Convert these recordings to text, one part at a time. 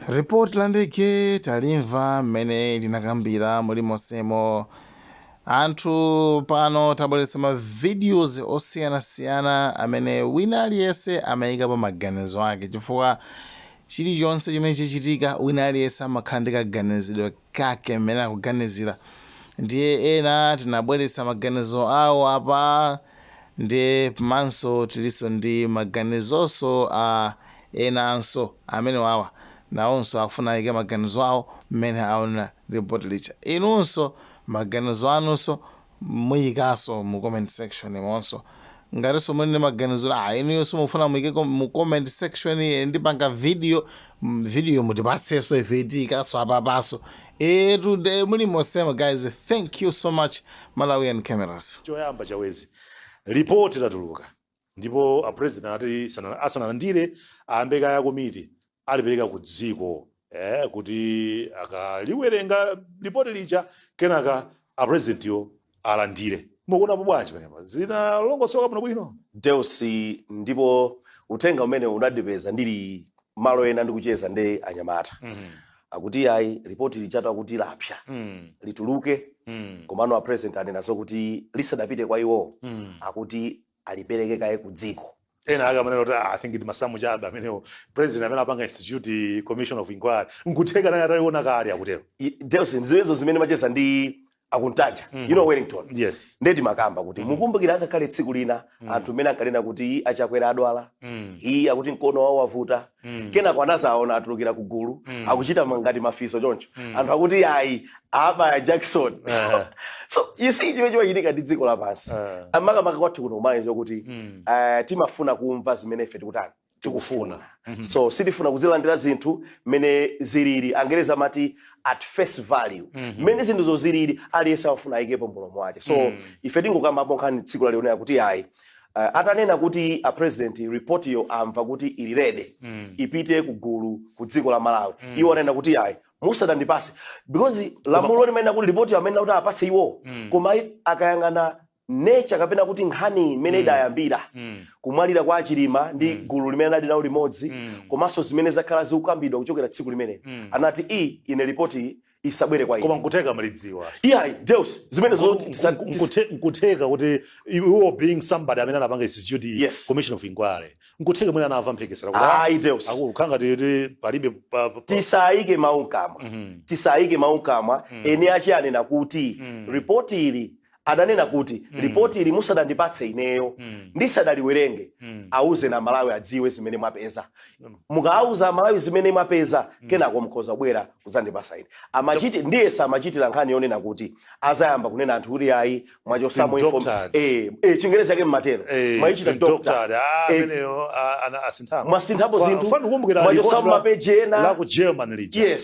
Ripoti la ndege talimva mmene linakambira mulimonsemo. Anthu pano tabweretsa ma videos osiyanasiyana amene wina aliyense amayikapo maganizo ake, chifukwa chilichonse chimene chichitika, wina aliyense amakhala ndi kaganizidwe kake mmene akuganizira. Ndiye ena tinabweretsa maganizo awo apa, ndiye pamanso tilinso ndi maganizonso a enanso amene wawa nawonso akufuna ayike maganizo awo mmene aonera ripoti lija. Inunso maganizo anunso muyikanso mu comment section monso. Ngatinso muli ndi maganizo, ah, inuyonso mufuna muyike mu comment section, ndipanga video, video mutipatsenso ife tiyikanso apapaso today muli mosemo. Guys, thank you so much, Malawian Cameras. Choyamba, Chawezi, ripoti latuluka ndipo a president ati asanalandire, ayambe kaya komiti alipereka ku dziko kuti akaliwerenga ripoti lija, kenaka a president yo alandire. Mukuonapo bwanji pamenepa? Zinalongosoka bwino bwino? Deus, ndipo uthenga umene unandipeza ndili malo ena ndikucheza ndi anyamata, akuti ayi, ripoti lijatu akuti lapsa, lituluke, komano a president anena zokuti lisadapite kwa iwo, akuti alipereke kaye ku dziko. Ena ake amanena kuti, ah, I think ndi masamu chabe amenewo. President amene apanga institute commission of inquiry, nkutheka naye ataliona kale, akutero. Deus, zimenezo zimene macheza ndi akuntaja, Wellington. Yes. Ndeti makamba kuti mukumbukira ngakhale tsiku lina anthu mmene ankanena kuti aChakwera adwala, iyi akuti mkono wawo wavuta, kenako anazaona atulukira ku gulu akuchita ngati mafiso choncho, anthu akuti ayi, abaya Jackson. So you see, chimene chimachitika ndi dziko lapansi, makamaka kwathu kuno kumalawi, chokuti timafuna kumva zimene ife tikutani, tikufuna. So sitifuna kuzilandira zinthu mmene zilili. Angereza amati at face value, mmene zinthuzo zilili, aliyense amafuna ayikepo mulomo wake. So ife tingokambapo nkhani tsiku lalionera kuti ayi, atanena kuti a president report yo amva kuti ili ready, ipite ku gulu, ku dziko la Malawi, iwo anena kuti ayi, musadandipase, because lamulo limanena kuti report yo amenena kuti apase iwo. Koma akayang'ana nature kapena kuti nkhani imene idayambira kumwalira kwa aChilima ndi gulu limene anali nawo limodzi, komanso zimene zakhala zikukambidwa kuchokera tsiku limene anati ine ripoti isabwere kwa Koma ine. Nkutheka malidziwa. Iyayi, Deus, zimene zoti Nkutheka kuti iwo being somebody amene anapanga institute commission of inquiry, nkutheka mwene anamva mphekesera kuti Ayi, Deus. Akulu khanga titi palibe Tisayike mawu mkamwa. Tisayike mawu mkamwa. Eni achi anena kuti ripoti ili, adanena kuti ripoti ili musadandipatse ineyo, ndisadaliwerenge, auze na Malawi adziwe zimene mwapeza. Mukauza Amalawi zimene mwapeza, kenako mukhoza kubwera kudzandipasa ine. Amachiti ndiye samachitira nkhani yonena kuti azayamba kunena anthu kuti ayi, mwachosamo It's been doctored. Chingerezi yake mmatero, mwayichita It's been doctor. doctored. Ah, ameneyo, ah, asinthamo. Mwasinthapo zinthu, Kumbukira mwachosamo ripoti mapeji ena. La ku Germany lija.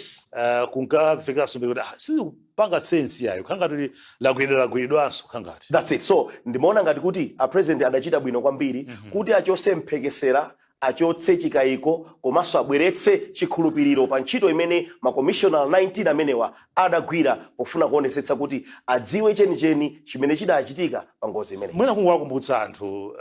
Kunkamvekanso kuti, ah, sizikupanga sense yayo, khangati lagwiridwa, lagwiridwanso khangati. That's it. So ndimaona ngati kuti a president adachita bwino kwambiri kuti achose mphekesera, achotse chikayiko, komanso abweretse chikhulupiriro pa ntchito imene makomishonala 19 amenewa adagwira pofuna kuonesetsa kuti adziwe chenicheni chimene chidachitika pa ngozi imeneyi. Mwina kungowakumbutsa anthu,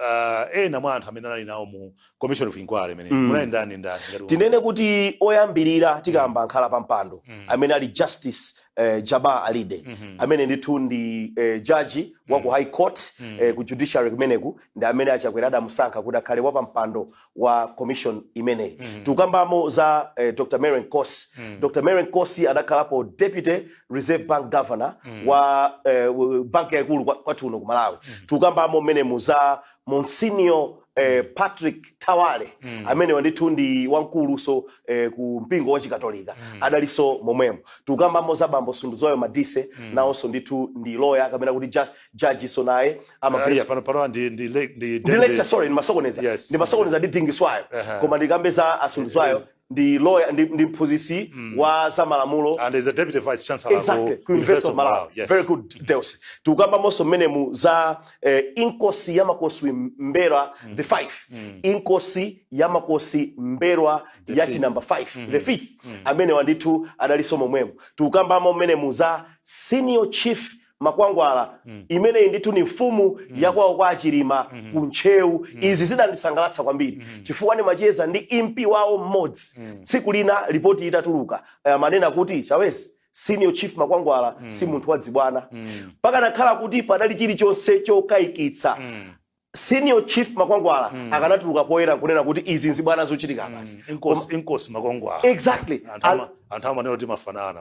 ena mwa anthu amene anali nawo mu commission of inquiry imene munali ndani ndani Tinene kuti oyambirira tikamba nkhala pa mpando amene ali Justice Jabbar Alide, amene ndithu ndi jaji wa ku High Court, ku judiciary kumeneku, ndi amene aChakwera adamusankha kuti akhale wapampando wa commission imeneyi. Tikukambamo za Dr Mary Nkosi. Dr Mary Nkosi adakhalapo deputy Reserve Bank governor wa banki yaikulu kwathu kuno ku Malawi. Tikukambamo mmenemu za Monsignor Patrick Thawale, amene ndithu ndi wamkuluso ku mpingo wa Chikatolika, adalinso momwemo. Tikukambamo za bambo Sunduzwayo Madise, nawonso ndithu ndi lawyer kapena kuti judge so naye amagwiritsa Yeah, pano pano ndi ndi lecture, sorry, ndimasokoneza. Ndimasokoneza ndi Dingiswayo. Koma ndikambe za aSunduzwayo. Ndi lawyer, ndi mphunzitsi wa za malamulo. And is a deputy vice chancellor Exactly, ku University of Malawi. Very good, Deus. Tikukambamonso mmenemu za Inkosi ya Makosi M'mbelwa the five, Inkosi ya Makosi M'mbelwa yati fifth. Number 5, the fifth, amene wandithu adalinso momwemo. Tikukambamo mmenemu za Senior Chief Makwangwala, imeneyi ndithu ni mfumu yakwawo kwa Achilima ku Ntcheu. Izi zidandisangalatsa kwambiri chifukwa ndimacheza ndi impi wawo mmodzi tsiku lina ripoti itatuluka, amanena kuti, "Chawezi, Senior Chief Makwangwala si munthu wadzibwana. Pakanakhala kuti padali chilichonse chokayikitsa, Senior Chief Makwangwala akanatuluka poyera nkunena kuti izi nzibwana zochitika basi." Inkosi Makwangwala. Exactly. Anthu amanena kuti mafanana.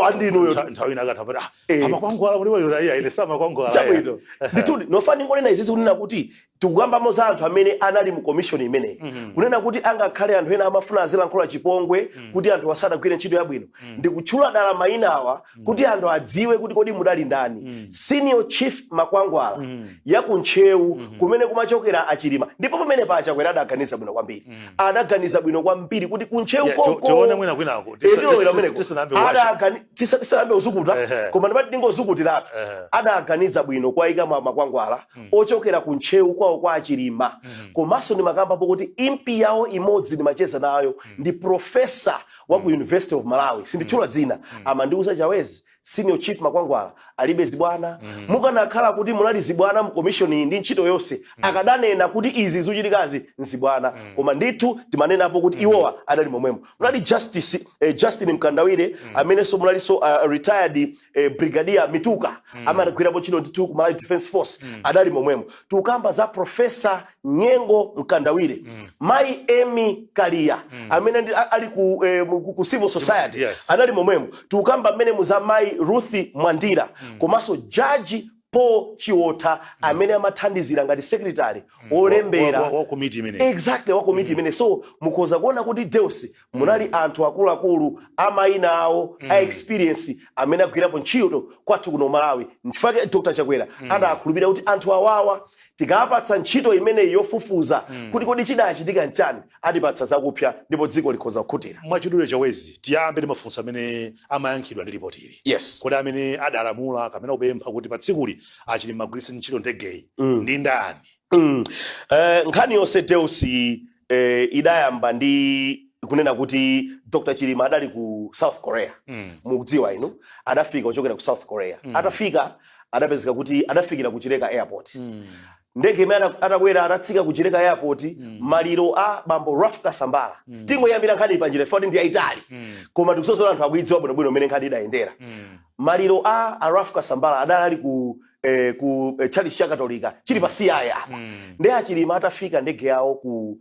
Andinuyo. Nthawi ina akatha pati, "Ah, amakwangwala mulipo yona." Iya, ine samakwangwala. Chabwino, ndithu nofani ngonena izizi kunena kuti tikukambamo za anthu amene anali mu commission imeneyi, kunena kuti angakhale anthu ena amafuna azilankhula chipongwe kuti anthu asadagwire ntchito yabwino, ndikutchula dala mayina awa kuti anthu adziwe kuti kodi mudali ndani. Senior Chief Makwangwala ya kuntcheu kumene kumachokera Achilima, ndipo pamene pa Achakwera adaganiza bwino kwambiri, adaganiza bwino kwambiri kuti kuntcheu koko Tione mwina kwinako. Tilowera kumeneko. Tisanambe kuwacha. Tisanambe kuzukuta, koma ndimati ndingozukutiratu. Adaganiza bwino kwayika mwa Makwangwala ochokera ku Ntcheu kwawo kwa Achilima. Komanso ndimakambapo kuti impi yawo imodzi ndimacheza nayo ndi professor wa ku University of Malawi, sinditchula dzina, amandiuza, "Chawezi, Senior Chief Makwangwala alibe zibwana. Mukanakhala kuti munali zibwana mu commission iyi ndi ntchito yonse, akadanena kuti izi zikuchitikazi nzibwana." Koma ndithu timanenapo kuti iwowa adali momwemo. Munali Justice Justin Mkandawire, amenenso munalinso retired Brigadier Mituka, amene agwirapo ntchito ndithu ku Malawi Defense Force, adali momwemo. Tikukamba za Professor Nyengo Mkandawire, Mayi Emy Kalia, amene ali ku civil society, anali momwemo. Tikukamba mmene muza Mayi Ruth Mwandira, komanso Judge Paul Chiotha, amene amathandizira ngati secretary olembera wa komiti imeneyi. Exactly, wa komiti imene. So mukhoza kuona kuti, Deus, munali anthu akuluakulu amayina awo a experience amene agwirapo ntchito kwathu kuno Malawi. Nchifukwa Dr Chakwera adakhulupirira kuti anthu awawa tikapatsa ntchito imeneyi yofufuza kuti kodi chidachitika nchani, atipatsa zakupsa ndipo dziko likhoza kukhutira. Mwachidule, Chawezi, tiyambe ndi mafunso amene amayankhidwa ndi ripoti ili. Yes. Kodi amene adalamula kapena kupempha kuti pa tsikuli Achilima agwiritse ntchito ndegeyi ndi ndani? Nkhani yonse, Deusi, idayamba ndi kunena kuti Dr Chilima adali ku South Korea. Mukudziwa inu, adafika kuchokera ku South Korea. Atafika adapezeka kuti adafikira ku Chileka Airport. Ndege imene atakwera, atatsika ku Chileka Airport, maliro a bambo Ralph Kasambala. Tingoyambira nkhani panjira ifoti ndi yayitali, koma tikusozola anthu akuidziwa bwinobwino mmene nkhani idayendera. Maliro a Ralph Kasambala adali ali ku church cha Katolika chili pa CI apa. Ndi Achilima atafika ndege yawo ku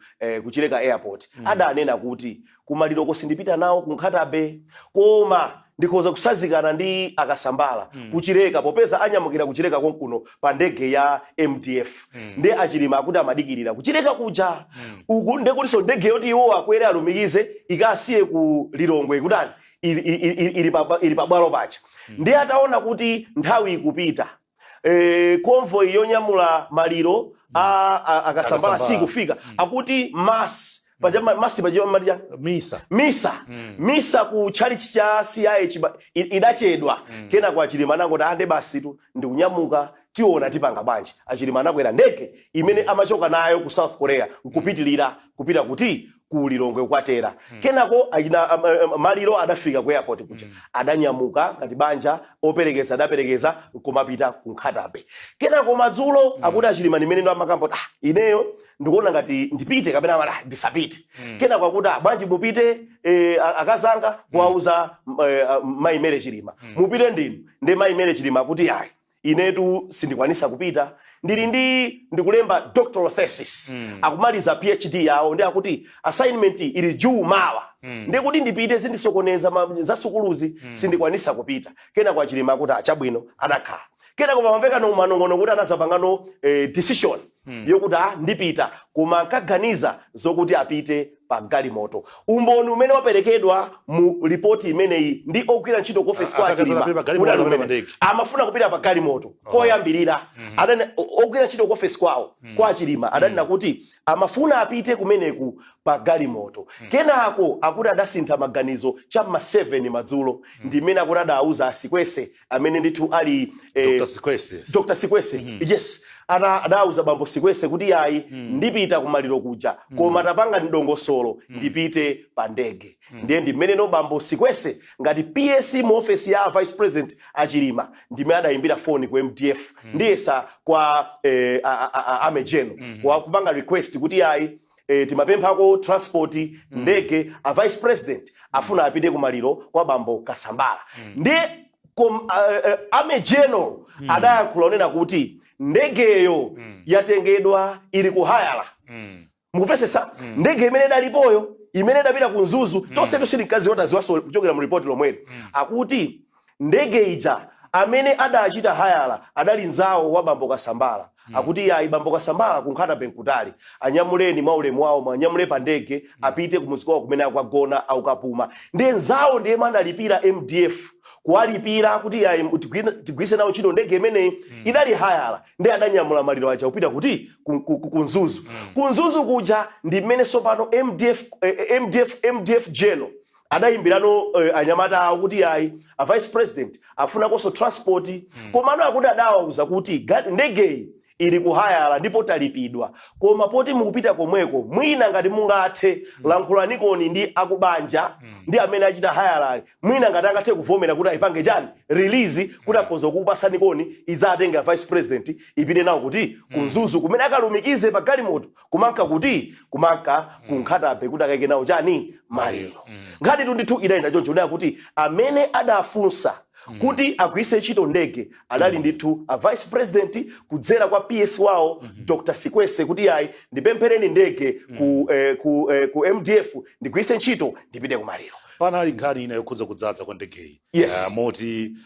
Chileka Airport, adanena kuti kumaliro sindipita nawo ku Nkhata Bay, koma ndikhoza kusazikana ndi Akasambala kuchileka, popeza anyamukira kuchileka konkuno pa ndege ya MDF. Ndi Achilima akuti amadikirira kuchileka kuja uku, ndekutinso ndege yoti iwo akwere alumikize ikasiye ku Lilongwe kutani ili pabwalo paja. Ndi ataona kuti nthawi ikupita, convoy yonyamula maliro a Akasambala Akasambala. sikufika, akuti mass paja mass paja mati Misa. Misa ku church cha CI idachedwa. Kenako Achilima anangoti, "Ande basi tu, ndikunyamuka, tiona tipanga bwanji." Achilima anakwera ndege imene amachoka nayo ku South Korea nkupitilira kupita kuti ku Lilongwe kukwatera. Kenako achina maliro adafika ku airport kuja, adanyamuka ngati banja, operekeza adaperekeza nkumapita ku Nkhata Bay. Kenako madzulo akuti Achilima nimene ndo amakamba kuti, "Ah, ineyo ndikuona ngati ndipite kapena amati, ah, ndisapite." Kenako akuti, "Ah, bwanji mupite, akazanga," kuwauza Mayi Mary Chilima, "mupite ndinu." Ndi Mayi Mary Chilima akuti, "Ayi, inetu sindikwanisa kupita, ndili ndi ndikulemba doctoral thesis." Akumaliza PhD yawo, ndi akuti assignment ili due mawa, ndi kuti ndipite zindisokoneza za sukuluzi, sindikwanisa kupita. Kenako Achilima akuti, "Achabwino," adakhala. Kenako pamamveka no manong'ono kuti anazapangano decision yokuti, "Ah, ndipita," koma ankaganiza zokuti apite pa galimoto. Umboni umene waperekedwa mu ripoti imeneyi ndi ogwira ntchito ku office kwa Akakazana Achilima apite pa galimoto unali kapena umene pa ndege? Amafuna kupita pa galimoto koyambirira. Adani ogwira ntchito ku office kwawo kwa Achilima adanena kuti Amafuna apite kumeneku pa galimoto. Kenako akuti adasintha maganizo cham'ma 7 madzulo, ndi mmene akuti adauza a Sikwese amene ndithu ali Dr. Sikwese. Dr. Sikwese, yes. Adauza bambo Sikwese kuti yayi, ndipita kumaliro kuja, koma tapanga ndongosolo ndipite pa ndege. Ndiye ndi mmeneno bambo Sikwese ngati PS mu ofesi ya Vice President Achilima ndimene adayimbira foni ku MDF, ndiyesa kwa Army General, kwa kupanga request kuti yayi, timapemphako transport, ndege, a Vice President afuna apite kumaliro kwa bambo Kasambala. Ndiye Army General adayankhula onena kuti ndegeyo yatengedwa, ili ku hayala. Mukupesesa? Ndege imene idalipoyo, imene idapita ku Mzuzu, tonse tusili mkazi wotaziwaso kuchokera mu ripoti lomweli, akuti ndege ija amene adachita hayala adali nzawo wa bambo Kasambala. Akuti yayi, bambo Kasambala ku Nkhata Bay nkutali, anyamuleni mwa ulemu wawo, mwanyamule pa ndege apite kumuzi kwawo kumene akagona, akukapuma. Ndiye nzawo ndiye adalipira MDF, kuwalipira kuti yayi, tigwiritse nawo ntchito ndege imeneyi idali hayala. Ndi adanyamula maliro aja kupita kuti ku Mzuzu. Ku Mzuzu kuja ndi mmene sopano MDF, MDF, MDF General adayimbirano anyamata awo kuti yayi, a Vice President afunakonso transport. Komano akuti adawauza kuti ndegeyi ili kuhayala ndipo talipidwa, koma poti mukupita komweko, mwina ngati mungathe, lankhulanikoni ndi akubanja ndi amene achita hayalali, mwina ngati angathe kuvomera kuti ayipange chani, release, kuti akhoza kukupasanikoni, idzatenga Vice President ipite nawo kuti ku Mzuzu, kumene akalumikize pa galimoto kumanka kuti kumanka ku Nkhata Bay kuti akaike nawo chani, maliro. Nkhani tu ndithu idayenda choncho, kunena kuti amene adafunsa kuti agwiritse ntchito ndege adali ndithu a Vice President kudzera kwa PS wawo Dr. Sikwese, kuti yayi, ndipemphereni ndege ku MDF ndigwiritse ntchito ndipite kumaliro. Panali nkhani ina yokhudza kudzaza kwa ndegeyi. Yes. Moti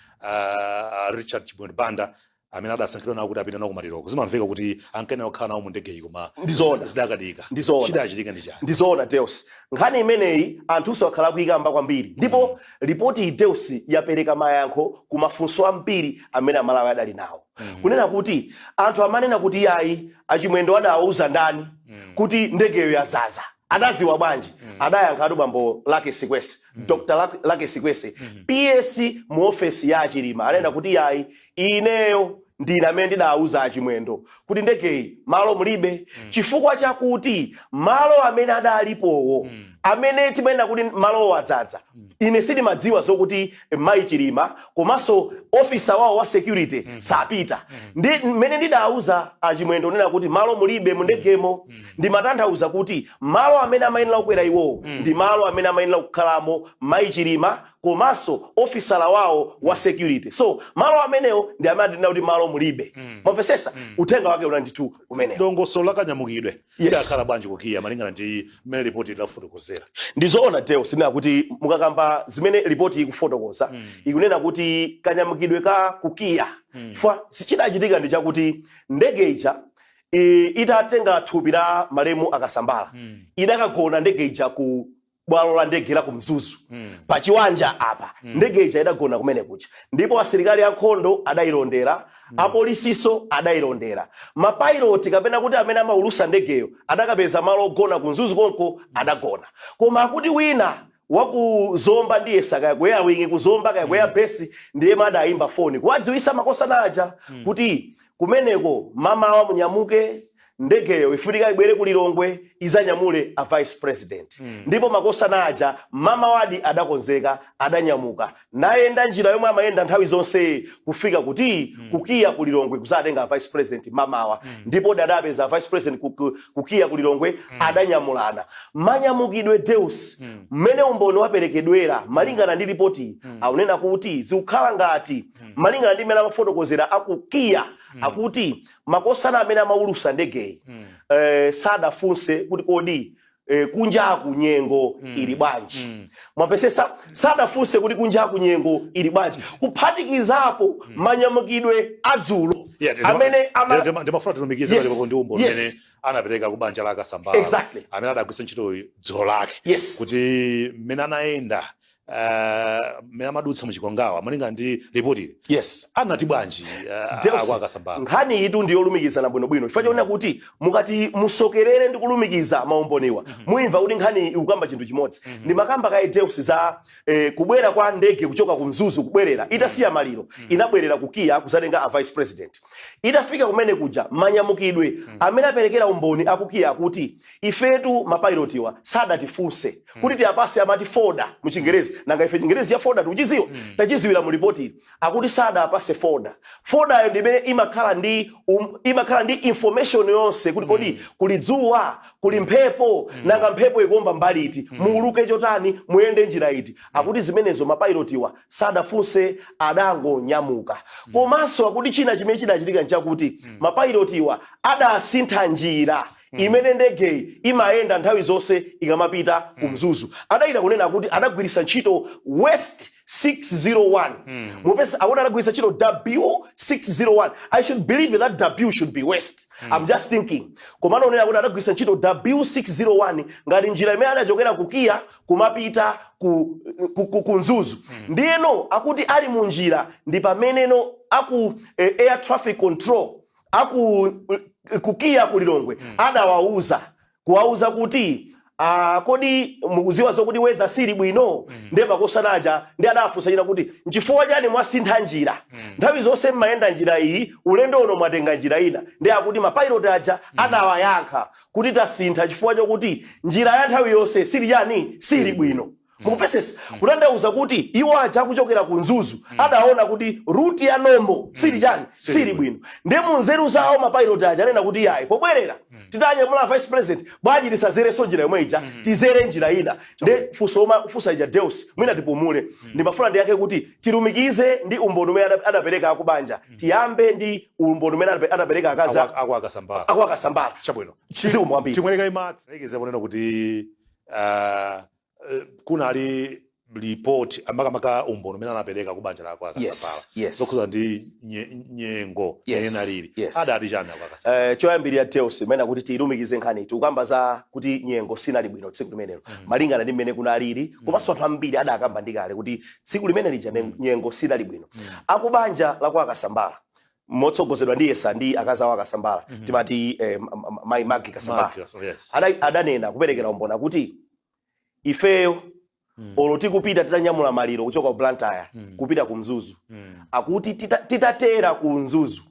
Richard Chimwendo Banda amene adasankhidwa nawo kuti apite nawo kumaliroko, zimamveka kuti ankayenera kukhala nawo mu ndegeyi, koma Ndizoona. zidakanika. Ndizoona. Chidachitika ndi chani? Ndizoona, Deus. Nkhani imeneyi anthunso akhala akuyikamba kwambiri, ndipo ripoti iyi, Deus, yapereka mayankho ku mafunso ambiri amene Amalawi adali nawo, kunena kuti anthu amanena kuti yayi, Achimwendo adawauza ndani kuti ndegeyo yadzaza? Adadziwa bwanji? Adayankhatu bambo Lake Sikwese, Dr. Lake Sikwese, PS mu ofesi ya Achilima. Anena kuti yayi, ineyo ndine amene ndidawuza Achimwendo kuti ndegeyi malo mulibe, chifukwa chakuti malo amene adalipowo, amene timanena kuti malowo adzadza, ine sindimadziwa zokuti mayi Chilima komanso ofisa wawo wa security sapita. Ndi mmene ndidawuza Achimwendo nena kuti malo mulibe mu ndegemo, ndimatanthauza kuti malo amene amayenera kukwera iwowo ndi malo amene amayenera kukhalamo mayi Chilima komanso ofisala wawo wa security. So malo amenewo ndi amene adinena kuti malo mulibe. Mwamvesesa? Uthenga wake una ndithu umenewo. Dongosolo lakanyamukidwe lidakhala bwanji ku KIA malingana ndi mmene ripoti lidafotokozera? Ndizoona, Deus, sinena kuti mukakamba zimene ripoti ikufotokoza, ikunena kuti kanyamukidwe ka ku KIA, fa chidachitika ndi chakuti ndege ija itatenga thupi la malemu Akasambala, idakagona ndege ija ku bwalo la ndege la ku Mzuzu pachiwanja apa. Ndege ija idagona kumene kuja, ndipo asilikali ankhondo adayilondera, apolisiso adayilondera, mapiloti kapena kuti amene amaulusa ndegeyo adakapeza malo ogona ku Mzuzu konko, adagona. Koma akuti wina wakuzomba, ndiye sakaya ku airwing kuzomba, kaya ku airbase, ndiye adayimba foni kuwadziwisa makosana aja kuti kumeneko mamawa munyamuke, ndegeyo ifunika ibwere ku Lilongwe izanyamule a Vice President. Ndipo makosana aja mamawadi adakonzeka, adanyamuka, nayenda njira yomwe amayenda nthawi zonse kufika kuti ku KIA ku Lilongwe kuzatenga a Vice President mamawa. Ndipo adapeza a Vice President ku KIA ku Lilongwe, adanyamulana. Manyamukidwe, Deus, mmene umboni waperekedwera malingana ndi ripoti, akunena kuti zikukhala ngati malingana ndi mmene amafotokozera aku KIA, akuti makosana amene amaulusa ndegeyi sadafunse kuti kodi kunjaku nyengo ili bwanji. Mwamvesesa? Sadafunse kuti kunjaku nyengo ili bwanji, kuphatikizapo manyamukidwe adzulo amene ama Ndimafuna tilumikize palipo ndi umboni umene anapereka ku banja la Akasambala amene adagwiritsa ntchito dzulo lake kuti mmene anayenda. Mmene amadutsa muchikangawa, malinga ndi ripoti, anati bwanji Deus, akwa Kasambala? Nkhani itu ndiyolumikizana bwinobwino, chifukwa choona kuti mukati musokerere ndi kulumikiza maumboniwa, muimva kuti nkhani ikukamba chinthu chimodzi. Ndimakamba kaye, Deus, za kubwera kwa ndege kuchoka ku Mzuzu, kubwerera itasiya maliro, inabwerera ku KIA kuzatenga a vice president. Itafika kumene kuja, manyamukidwe amene aperekera umboni aku KIA kuti ifetu mapilotiwa sadatifunse kuti tiapase, amati folder mu Chingerezi. Nanga ife Chingerezi ya folder tikuchidziwa? Tachiziwira mu ripoti ili. Akuti sadapase folder. Folderyo ndi imene imakhala ndi information yonse kuti kodi kuli dzuwa, kuli mphepo, nanga mphepo ikuomba mbali iti, muuluke chotani, muyende njira iti. Akuti zimenezo mapilotiwa sadafunse, adangonyamuka. Komanso akuti china chimene chidachitika nchakuti mapilotiwa adasintha njira imene ndegeyi imayenda nthawi zonse ikamapita ku Mzuzu. Adayita kunena kuti adagwiritsa ntchito West 601. Mupesa akuti adagwiritsa ntchito W601. I should believe that W should be West. I'm just thinking. Komano unena kuti adagwiritsa ntchito W601 ngati njira imene adachokera ku KIA kumapita ku Mzuzu. Ndiyeno akuti ali mu njira ndi pameneno aku air traffic control aku ku KIA ku Lilongwe adawauza, kuwauza kuti kodi mukuziwa zokuti weather sili bwino? Ndiye makosanaja ndi adafunsa china kuti nchifukwa chani mwasintha njira? Nthawi zonse mmayenda njira iyi, ulendo uno mwatenga njira ina. Ndi akuti mapilot aja adawayankha kuti tasintha chifukwa chokuti njira ya nthawi yonse sili chani? Sili bwino. Mukupesesa? Kutanthauza kuti iwo aja akuchokera ku Mzuzu adaona kuti route ya normal sili chani? Sili bwino. Ndiye munzeru zawo mapilot aja anena kuti yayi, pobwerera titanyamula vice president, bwanji tisazerenso njira yomwe ija, tizere njira ina? Nde funso funsa ija, Deus, mwina tipumule. Ndimafuna ndiyankhe kuti tilumikize ndi umboni umene adapereka akubanja. Tiyambe ndi umboni umene adapereka akazi akwa Kasambala. Akwa Kasambala. Chabwino. Zikomo kwambiri. Timwereka imatsi lekeza kunena kuti kunali report, amakamaka umboni umene anapereka ku banja la akwa Kasambala zokhuza ndi nyengo inalili. Adati chani akwa Kasambala? Choyambirira, Deus, imene kuti tiyilumikize nkhani, tikukamba za kuti nyengo sinali bwino tsiku limenelo, malingana ndi mmene kunalili, komanso anthu ambiri adakamba ndi kale kuti tsiku limene lija nyengo sinali bwino. Akubanja la kwa Kasambala motsogozedwa ndi Yesa ndi akazi awo Akasambala, timati mayi Magi Kasambala, Magi, yes. Adanena kuperekera umboni kuti ifeyo olo tikupita titanyamula maliro kuchoka ku Blantyre kupita ku Mzuzu, akuti titatera ku Mzuzu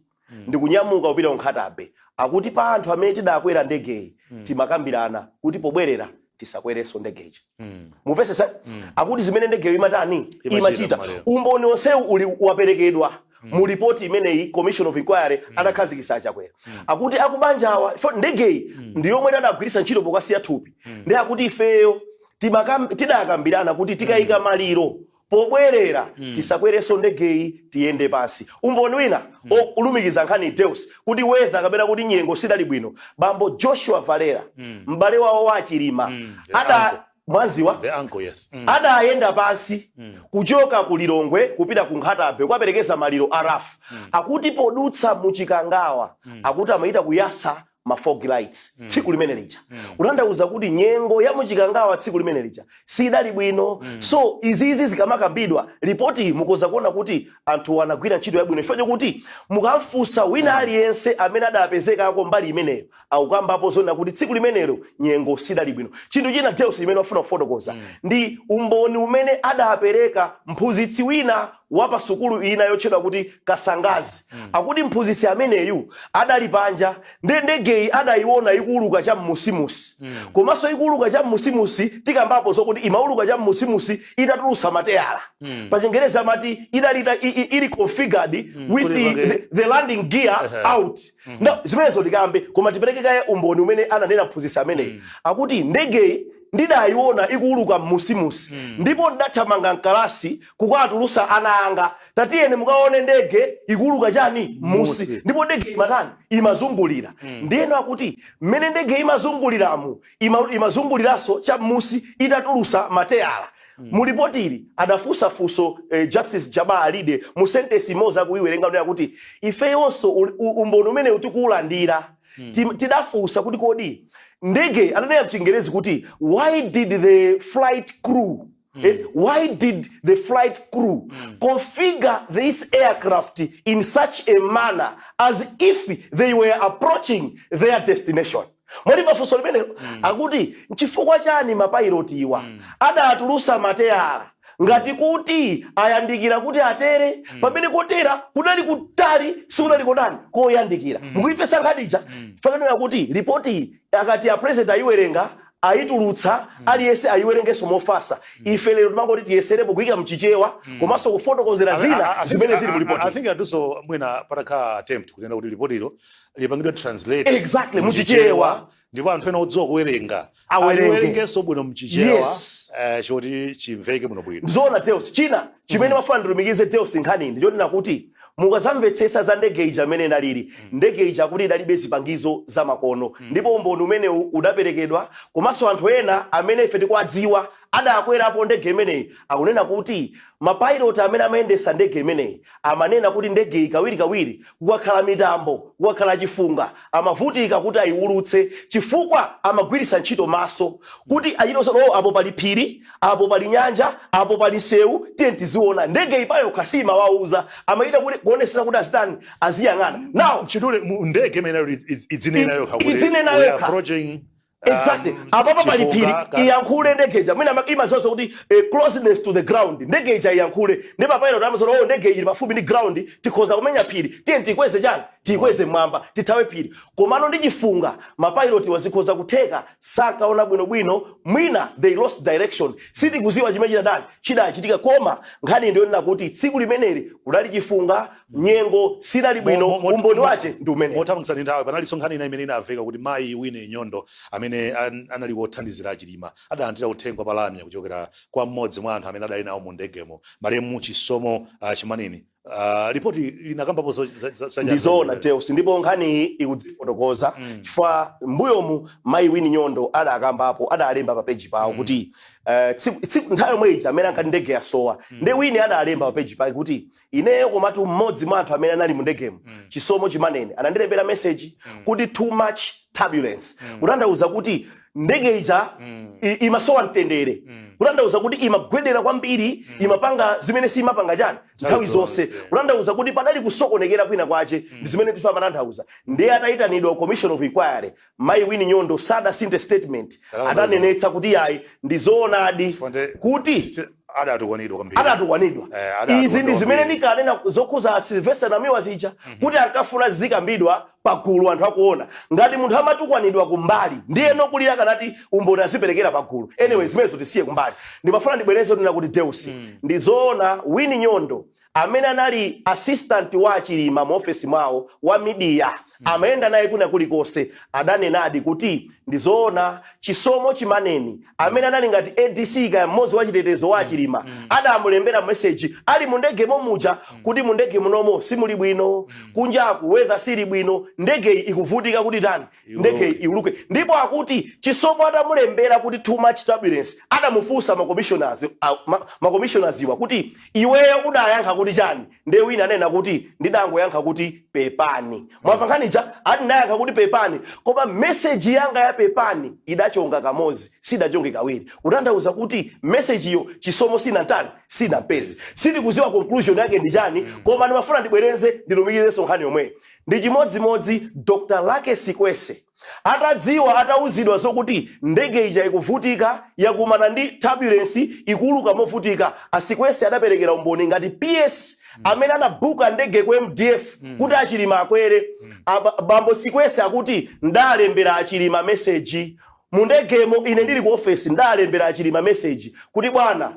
ndikunyamuka kupita ku Nkhata Bay, akuti pa anthu amene tidakwera ndegeyi timakambirana kuti pobwerera tisakwerenso ndegeyi. Mupesesa? Akuti zimene ndegeyo imatani? Imachita. Imachita. Malero. Umboni onsewu uli waperekedwa mu ripoti imeneyi, commission of inquiry adakhazikitsa Achakwera. Akuti akubanjawa ndegeyi ndi yomwe adagwiritsa ntchito pokasiya thupi, ndi akuti ifeyo tidakambirana kuti tikayika maliro, pobwerera tisakwerenso ndegeyi, tiyende pansi. Umboni wina olumikiza nkhani, Deus, kuti weather kapena kuti nyengo sidali bwino, bambo Joshua Valera, m'bale wawo wa Achilima, The ada uncle. mwanziwa? The uncle, yes. Adayenda pansi kuchoka ku Lilongwe kupita ku Nkhata Bay kukaperekeza maliro a Ralph. Akuti podutsa muchikangawa, akuti amayita kuyasa ma fog lights tsiku limene lija, kutanthauza kuti nyengo ya muchikangawa tsiku limene lija sidali bwino. So izizi zikamakambidwa, ripoti mukoza kuona kuti anthu anagwira ntchito yabwino, chifukwa chokuti mukamfunsa wina aliyense amene adapezekako mbali imeneyo, akukambapo zonena kuti tsiku limenelo nyengo sidali bwino. Chinthu china, Deus, imene wafuna kufotokoza ndi umboni umene adapereka mphunzitsi wina wa pa sukulu ina yotchedwa kuti Kasangazi. Akuti mphunzitsi ameneyu adali panja, nde ndegeyi adayiona ikuuluka cha mmusimusi. Komanso ikuuluka cha mmusimusi, tikambapo zokuti imauluka cha mmusimusi itatulusa mateyala. Pa Chingerezi amati idali ili configured with the landing gear out. Now, zimenezo tikambe, koma tipereke kaye umboni umene ananena mphunzitsi ameneyi. Akuti ndegeyi ndidayiona ikuuluka mmusimusi, ndipo ndathamanga mkalasi kukatulusa ana anga, "Tatiyeni mukaone ndege ikuuluka chani? Musi." Musi. Ndipo ndege imatani? Imazungulira. Ndiyeno akuti mmene ndege imazunguliramu, imazunguliranso cha musi itatulusa mateyala. Mu ripoti adafunsa funso Justice Jabbar Alide mu sentence imodzi akuiwerenga kunena kuti ifeyonso umboni umene tikuwulandira, tidafunsa kuti kodi ndege, ananena mchingerezi kuti, "Why did the flight crew Why did the flight crew configure this aircraft in such a manner as if they were approaching their destination? Mwaliva funso limenelo? Akuti nchifukwa chani mapayilotiwa adatulusa mateyala ngati kuti ayandikira kuti atere, pamene kotera kunali kutali, sikunali kotani koyandikira? Mukuimvetsa nkhani ija? Fakanena kuti ripoti akati a president ayiwerenga, ayitulutsa, aliyense ayiwerengenso mofatsa. Ife lero timangoti tiyeserepo kuyika mchichewa komanso kufotokozera zina zimene zili mu I ripoti. think atunso mwina patakhala attempt kunena kuti ripotilo lipangidwe translate Exactly, muchichewa. Ndipo anthu ena odziwa kuwerenga Awerenge. aliwerengenso bwino mchichewa choti chimveke bwino bwino. Zoona, Deus. China chimene mafuna ndilumikize, Deus, nkhani ndi chonena kuti mukazamvetsetsa za ndege ija amene inalili, ndege ija kuti idalibe zipangizo za makono, ndipo umboni umenewu udaperekedwa. Komanso anthu ena amene ife tikuwadziwa adakwerapo ndege imeneyi akunena kuti mapilot amene amayendesa ndege imeneyi amanena kuti ndege iyi kawirikawiri kukakhala mitambo, kukakhala chifunga, amavutika kuti ayiwulutse chifukwa amagwiritsa ntchito maso kuti achitonso, "Oh, apo pali phiri, apo pali nyanja, apo pali msewu, tiye tiziona." Ndege ipayokha simawauza, amayita kuti kuonesesa kuti azitani, aziyang'ana. Now Chidule ndege imene idzinena yokha kuti Idzinena we are yokha. approaching Exactly. Apapa pali phiri, iyankhule ndegeja. Mwina imadziwa kuti closeness to the ground, ndege ija iyankhule ndi mapilot amazona, "Oh, ndege ili pafupi ndi ground, tikhoza kumenya phiri, tiye tikweze chani, tikweze mwamba, tithawe phiri." Komano ndi chifunga, mapilot wazikhoza kutheka sakaona bwinobwino, mwina they lost direction. Sitikuziwa chimene chidadali chidachitika, koma nkhani ndiyonena kuti tsiku limeneli kudali chifunga, nyengo sidali bwino. Umboni wache ndi umene. Mothamangitsa nthawi, panalinso nkhani ina imene inamveka kuti mayi Wine Nyondo amene anali wothandizira Achilima adalandira uthenga pa lamya kuchokera kwa mmodzi mwa anthu amene adali nawo mu ndegemo, malemu Chisomo Chimaneni. Ripoti linakambapo za Ndizoona, Deus, ndipo nkhani ikudzifotokoza chifukwa mbuyomu mayi Wini Nyondo adakambapo, adalemba pa peji pawo kuti nthawi yomwe ija amene ankati ndege yasowa, nde Wini adalemba pa peji pake kuti, "Ineyo komatu mmodzi mwa anthu amene anali mu ndegemo, Chisomo Chimaneni, anandilembera message kuti too much turbulence," kutanthauza kuti ndege ija imasowa mtendere, kutanthauza kuti imagwedera kwambiri, imapanga zimene simapanga chani nthawi zonse, kutanthauza kuti padali kusokonekera kwina kwache. Ndi zimene tife amatanthauza. Ndiye atayitanidwa commission of inquiry, mayi Wini Nyondo sadasinthe statement, adanenetsa kuti yayi, ndi zoonadi kuti Adatukwanidwa kwambiri. Adatukwanidwa. Adatukwanidwa Izi ndi zimene kwambiri. ndikanena zokhuza Sylvester Namiwa zija, kuti ankafuna zikambidwa pagulu anthu akuona. Ngati munthu amatukwanidwa kumbali, ndiyeno kulira kanati umboni aziperekera pagulu. Anyway, zimenezo tisiye kumbali. Ndimafuna ndibwereze kunena kuti, Deus, ndizoona Wini Nyondo amene anali assistant wa Chilima mu ofesi mwawo wa media, amayenda naye kuna kulikonse, adanenadi kuti ndizoona Chisomo Chimaneni amene anali ngati ADC kaya mmodzi wa chitetezo wa Chilima adamulembera message ali mu ndege momuja kuti mu ndege munomo simuli bwino, kunjaku weather sili bwino, ndegeyi ikuvutika kuti tani, ndege iuluke. Ndipo akuti Chisomo atamulembera kuti too much turbulence, adamufunsa ma commissioners iwa kuti, "Iweyo udayankha kuti chani?" Ndiye wina anena kuti, "Ndidangoyankha kuti pepani." Mwamva nkhanicha? Ati, "Ndayankha kuti pepani, koma message yanga ya pepani idachonga kamodzi, sidachonge kawiri," kutanthauza kuti message iyo Chisomo sinatani, sinampeze. Sitikuziwa conclusion yake ndi chani, koma ndimafuna ndibwereze, ndilumikizenso nkhani yomweyo. Ndi chimodzimodzi Dr Luckie Sikwese atadziwa, atauzidwa zokuti ndege ija ikuvutika, yakumana ndi turbulence, ikuuluka movutika, aSikwese adaperekera umboni ngati PS amene anabuka ndege ku MDF kuti aChilima akwere. Bambo Sikwese akuti, "Ndalembera aChilima message mu ndegemo, ine ndili ku ofesi, ndalembera aChilima message kuti bwana,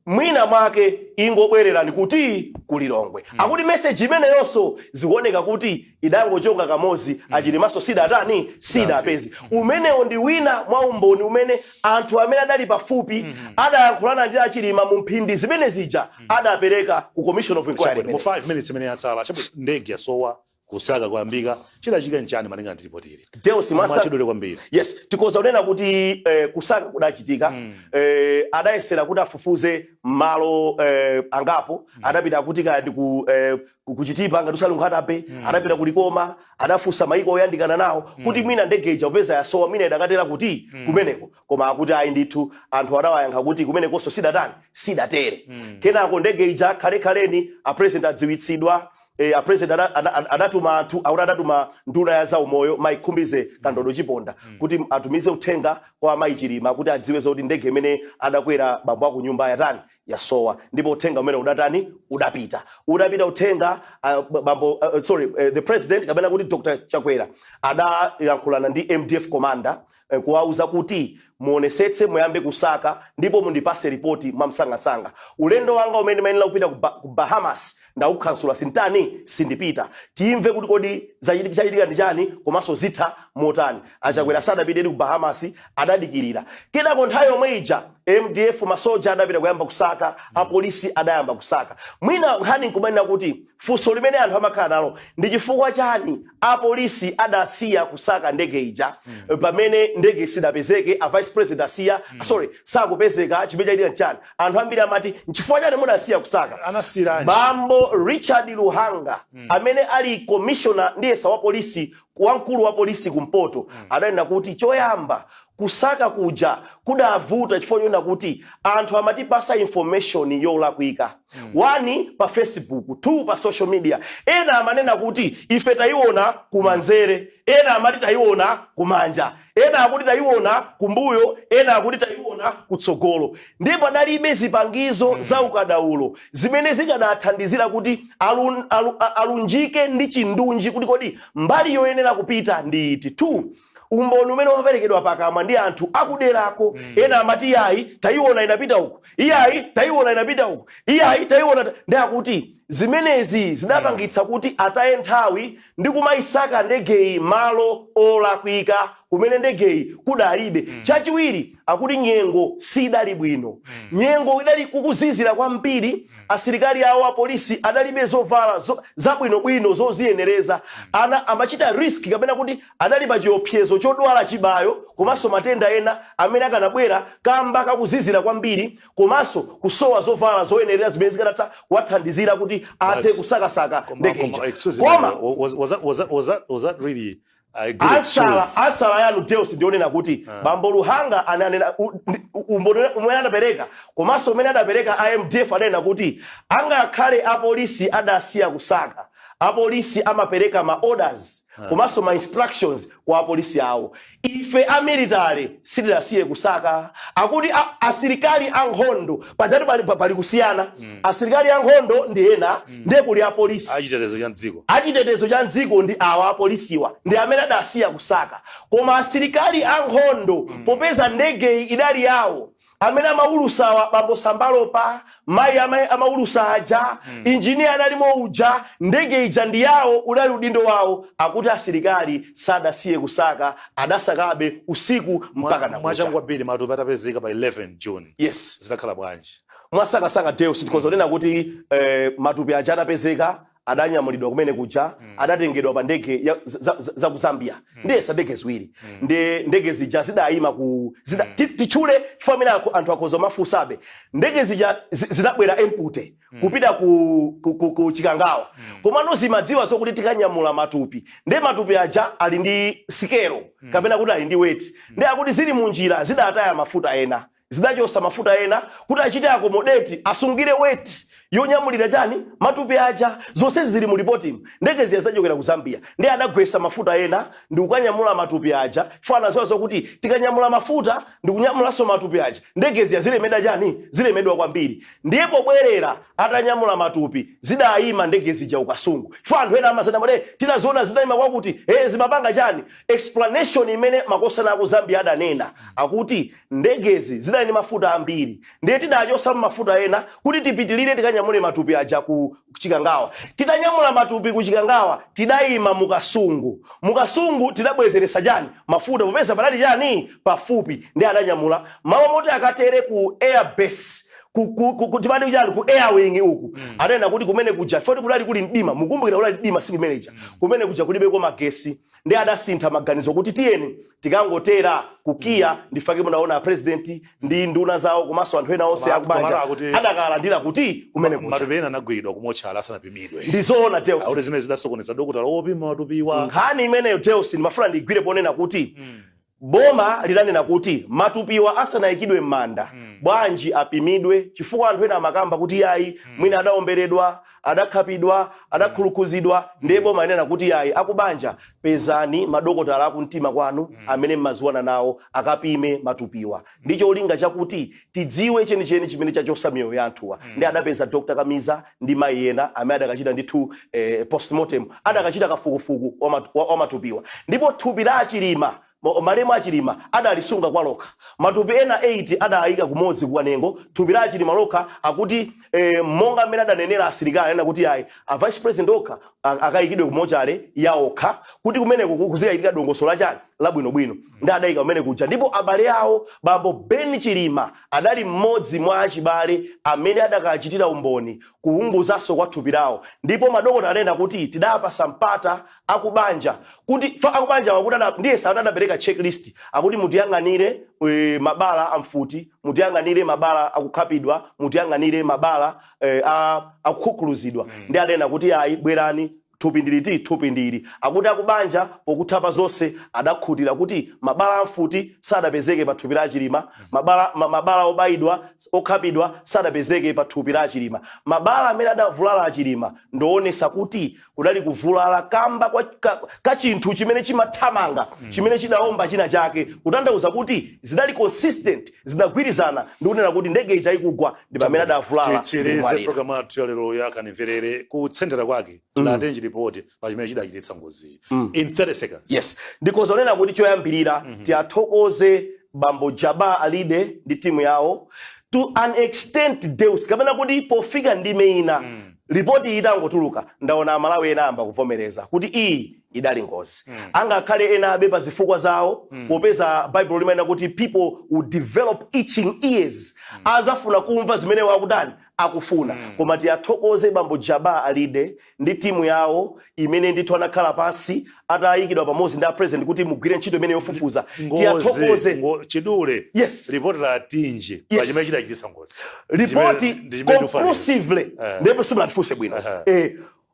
mwina mwake ingobwererani kuti kuLilongwe." Akuti message imeneyonso zikuoneka kuti idangochonga kamodzi, aChilimaso sidatani, sidapeze. Umenewo ndi wina mwa umboni umene anthu amene adali pafupi, adayankhulana ndi aChilima mu mphindi zimene zija, adapereka ku commission of inquiry. Chabwino, mu 5 minutes imene yatsala, chabwino, ndege yasowa. Kusaka kwayambika. Chidachitika nchani malinga ndi ripotili? Deus Masa. Mwachidule kwambiri. Yes, tikoza kunena kuti kusaka kudachitika. Adayesera kuti afufuze malo angapo. Adapita kuti kaya ndi ku Chitipa, ngati usali Nkhata Bay. Adapita kulikoma, adafunsa maiko oyandikana nawo kuti mwina ndege ija popeza yasowa, mwina idakatera kuti kumeneko. Koma akuti ayi ndithu, anthu adawayankha kuti kumenekonso sidatani, sidatere. Kenako ndege ija khalekhaleni a president adziwitsidwa. A president adatuma anthu, akuti adatuma nduna ya zaumoyo, Mayi Khumbize Kandodo Chiponda, kuti atumize uthenga kwa Mayi Chilima kuti adziwe zoti ndege imene adakwera bambo aku nyumba yatani, yasowa. Ndipo uthenga umene udatani, udapita, udapita uthenga. Bambo, sorry, the president, kapena kuti Dr Chakwera, adayankhulana ndi MDF commander kuwauza kuti muonesetse, muyambe kusaka ndipo mundipase ripoti mwamsangasanga. Ulendo wanga umene ndimayenera kupita ku Bahamas ndawukhansula, sintani, sindipita. Timve kuti kodi chachitika ndi chani komanso zitha motani. Achakwera sadapitedi ku Bahamas, adadikirira. Kenako nthawi yomwe ija MDF, masoja adapita kuyamba kusaka, apolisi adayamba kusaka. Mwina nkhani nkumanena kuti funso limene anthu amakhala nalo ndi chifukwa chani apolisi adasiya kusaka ndege ija pamene ndege sidapezeke, a vice president asiya, sorry, sakupezeka, chimene chachitika nchani? Anthu ambiri amati nchifukwa chani mudasiya kusaka? Anasiyiranji? Bambo Richard Luhanga, amene ali commissioner ndiyesa wa polisi, wamkulu wa polisi kumpoto, adanena kuti choyamba kusaka kuja kudavuta chifukwa choona kuti anthu amatipasa information yolakwika. One, pa Facebook; two, pa social media. Ena amanena kuti ife tayiona kumanzere, ena amati tayiona kumanja, ena akuti tayiona kumbuyo, ena akuti tayiona kutsogolo. Ndipo padalibe zipangizo za ukadaulo zimene zikanathandizira kuti alunjike ndi chindunji kuti kodi mbali yoyenera kupita ndi iti. Two, umboni umene umaperekedwa pakamwa ndi anthu akuderako. Ena amati iyayi, tayiona inapita uku, iyayi, tayiona inapita uku, iyayi, tayiona ndi akuti zimenezi zidapangitsa kuti ataye nthawi ndi kumayisaka ndegeyi malo olakwika kumene ndegeyi kudalibe. Chachiwiri, akuti nyengo sidali bwino. Nyengo idali kukuzizira kwambiri. Asilikali awo apolisi adalibe zovala zabwinobwino zoziyenereza. Ana amachita risk, kapena kuti adali pa chiopsezo chodwala chibayo komanso matenda ena amene akanabwera kamba kakuzizira kwambiri komanso kusowa zovala zoyenerera zimene zikanatha kuwathandizira kuti athe kusakasaka ndege ija. Excuse me, Koma was that really a good answer excuse? Answer yanu, Deus, ndionena kuti bambo Luhanga ananena umboni umene adapereka komanso umene adapereka iMDF, ananena kuti angakhale apolisi adasiya kusaka, apolisi amapereka ma orders komanso ma instructions kwa apolisi awo. Ife a military sitidasiye kusaka. Akuti asilikali ankhondo pajatu pali kusiyana. Asilikali ankhondo ndi ena, ndiye kuli apolisi. Achitetezo cha mdziko. Achitetezo cha mdziko ndi awa apolisiwa, ndi amene adasiya kusaka. Koma asilikali ankhondo, popeza ndegeyi idali yawo, amene amaulusawa bambo Sambalopa, mayi amaulusa aja, injiniya analimo uja, ndege ija ndi yawo, udali udindo wawo. Akuti asilikali sadasiye kusaka, adasakabe usiku mpaka nakucha. Mwachangu kwambiri, matupi atapezeka pa 11 June, Yes. zidakhala bwanji? Mwasakasaka, Deus, tikhoza kunena kuti matupi aja atapezeka adanyamulidwa kumene kuja, adatengedwa pa ndege za ku Zambia. Ndiyesa ndege ziwiri, ndi ndege zija zidayima ku titchule chifukwa amene anthu akhoza mafunsabe. Ndege zija zidabwera empty kupita ku Chikangawa, komano zimadziwa zokuti tikanyamula matupi, ndi matupi aja ali ndi sikelo, kapena kuti ali ndi weight. Ndi akuti zili munjira zidataya mafuta ena, zidachosa mafuta ena kuti achite accommodate, asungire weight yonyamulira chani, matupi aja. Zonse zili mu ripoti. Ndege ziya zachokera ku Zambia, ndi adagwesa mafuta ena ndi kukanyamula matupi aja. Fana ziwa zokuti tikanyamula mafuta ndi kunyamulanso matupi aja, ndege ziya zilemedwa chani, zilemedwa kwambiri. Ndiye pobwerera atanyamula matupi zidayima ndege zija ukasungu. Chifukwa anthu ena amasana kuti tinaziona zidayima kwakuti, zimapanga chani? Explanation imene makosana aku Zambia adanena, akuti ndegezi zidali ndi mafuta ambiri, ndiye tidachosa mafuta ena kuti tipitilire tikanyamule matupi aja ku Chikangawa. Titanyamula matupi ku Chikangawa, tidayima mukasungu. Mukasungu tidabwezeresa chani, mafuta, popeza panali chani, pafupi. Ndi adanyamula malo moti akatere ku airbase. Timati chani, ku air wing uku, anena kuti kumene kuja foti kudali kuli mdima. Mukumbukira kudali mdima siku imeneja, kumene kuja kulibeko magesi, ndi adasintha maganizo kuti tiyeni tikangotera ku KIA. Ndifake munaona president ndi nduna zawo komanso anthu ena onse akubanja Komatu akuti- adakalandira kuti kumene kuja. Matupi ena anagwiridwa kumotchala asanapimidwe. Ndizoona, Deus. Akuti zimene zidasokoneza dokotala wopima matupiwa. Nkhani imeneyo, Deus, ndimafuna ndigwire ponena kuti boma lidanena kuti matupiwa asanayikidwe m'manda, bwanji apimidwe, chifukwa anthu ena amakamba kuti yayi, mwina adaomberedwa, adakhapidwa, adakhulukhuzidwa. Ndiye boma linena kuti yayi, akubanja, pezani madokotala akumtima kwanu amene mmaziwana nawo, akapime matupiwa ndi cholinga chakuti tidziwe chenicheni chimene chachosa miyoyo ya anthuwa. Ndi adapeza Dr Kamiza ndi mayi ena amene adakachita ndithu postmortem, adakachita kafukufuku wa matupiwa. Ndipo thupi la Achilima, malemu Achilima, adalisunga kwa lokha. Matupi ena 8 adayika kumodzi kukanengo. Thupi la Achilima lokha, akuti monga mmene adanenera asilikali, anena kuti ayi, a vice president okha akayikidwe kumochale ya okha, kuti kumeneko kuzikachitika dongosolo lachani, labwinobwino. Ndi adayika kumene kuja. Ndipo abale awo, bambo Ben Chilima, adali mmodzi mwa achibale amene adakachitira umboni kuunguzanso kwa thupi lawo. Ndipo madokotala anena kuti tidapasa mpata akubanja kuti fa akubanja wakuti ndiye sana adapereka checklist, akuti mutiyang'anire mabala amfuti, mutiyang'anire mabala akukhapidwa, mutiyang'anire mabala akukhukhuluzidwa. Ndi adanena kuti ayi, bwerani, thupi ndiliti, thupi ndili. Akuti akubanja pokuthapa zonse adakhutira kuti mabala amfuti sadapezeke pa thupi la Achilima, mabala obayidwa, okhapidwa sadapezeke pa thupi la Achilima. Mabala amene adavulala Achilima ndoonesa kuti kudali kuvulala kamba ka chinthu chimene chimathamanga, chimene chidaomba china chake, kutanthauza kuti zidali consistent, zidagwirizana ndi kunena kuti ndege ija ikugwa ndi pamene adavulala. Titsirize Ndikumwalira. Programu yathu ya lero ya Kanimverere, kutsendera kwake latenji ripoti pa chimene chidachititsa ngozi in 30 seconds. Yes, ndikhoza kunena kuti choyambirira tiyathokoze bambo Jaba Alide ndi timu yawo to an extent, Deus, kapena kuti pofika ndime ina, ripoti itangotuluka, ndaona Amalawi ena amba kuvomereza kuti iyi idali ngozi. Angakhale ena abe pa zifukwa zawo, popeza Bible limanena kuti people will develop itching ears, azafuna kumva zimene wakutani akufuna. Koma tiyathokoze bambo Jaba Alide ndi timu yawo imene ndithu anakhala pansi atayikidwa pamodzi ndi a president kuti mugwire ntchito imene yofufuza. Tiyathokoze. Chidule. Yes. Ripoti latinji Yes. pa chimene chidachititsa ngozi? Ripoti Ndi chimene ndikufanira. conclusively, ndipo simunatifunse bwino,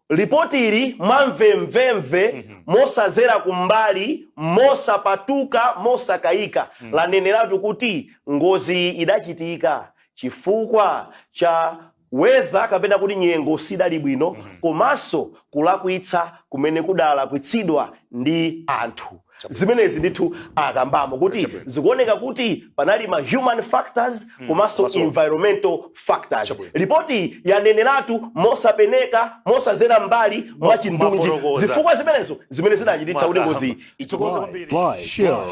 ripoti ili mwamvemvemve, mosazera kumbali, mosapatuka, mosakayika, laneneratu kuti ngozi idachitika chifukwa cha weather, kapena kuti nyengo sidali bwino, komanso kulakwitsa kumene kudalakwitsidwa ndi anthu. Zimenezi ndithu akambamo kuti zikuoneka kuti panali ma human factors komanso environmental factors. Ripoti yaneneratu mosapeneka, mosazera mbali, mwachindunji Mwafotokoza. zifukwa zimenezo zimene zidachititsa kuti ngozi Tithokoze kwambiri. Like,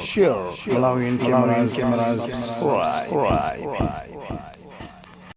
share, Malawian cameras, subscribe.